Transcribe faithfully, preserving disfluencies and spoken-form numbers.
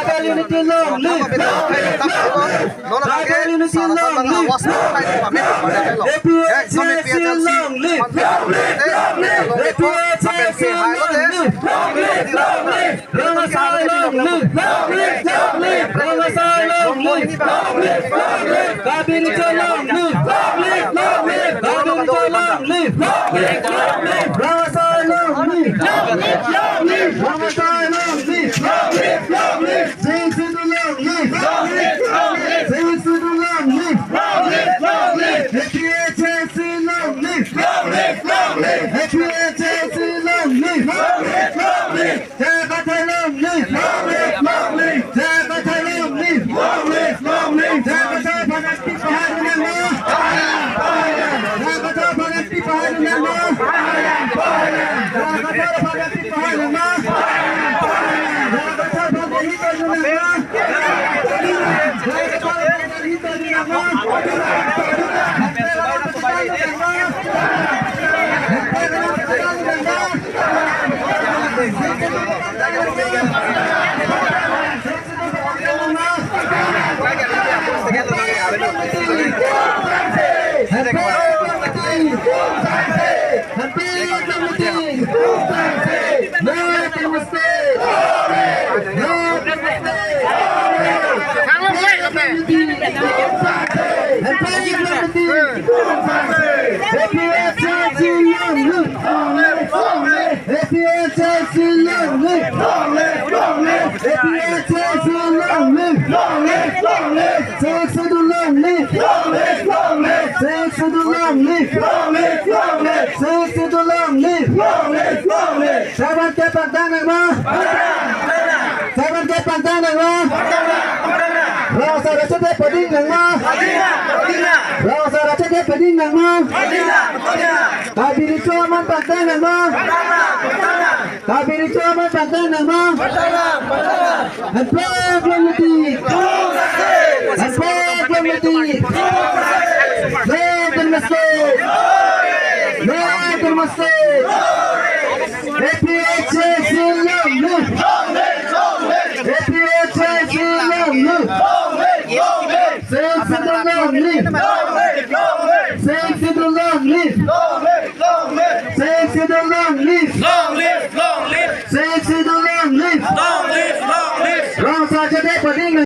Tribal unity long live. Tribal unity long live. A P H L C long live. A P H L C long live. Rong Asar long live. Rong Asar long live. Karbi Riso long live. Karbi Riso long live. Rong Asar long live. Rong Asar long live. Sixth Schedule long live. Sixth Schedule long live. A P H L C long live. A P H L C long live. J I Kathar long live. J I Kathar long live. J I Kathar aphan anti pahar nangma. J I Kathar aphan anti pahar nangma. J I Kathar aphan anti pahar nangma. J I Kathar aphan anti pahar nangma. A P H L C long live! Long live, long live! A P H L C long live! Long live, long live! Sixth Schedule long live! Long live, long live! Sixth Schedule long live! Long live, long live! Sixth Schedule long live! Long live, long live! Seven K pangthang nangma? Seven K pangthang nangma? Rong Asar achete pading nangma? Rong Asar achete pading nangma? Karbi Riso aman pangthang nangma? Karbi Riso aman pangthang nangma? Hemphu long live! Hemphu long live! Long live Karbi Riso! Long live Karbi Riso! A P H L C long live! A P H L C long live! Sixth Schedule long live! Sixth Schedule long live! Sixth Schedule long live!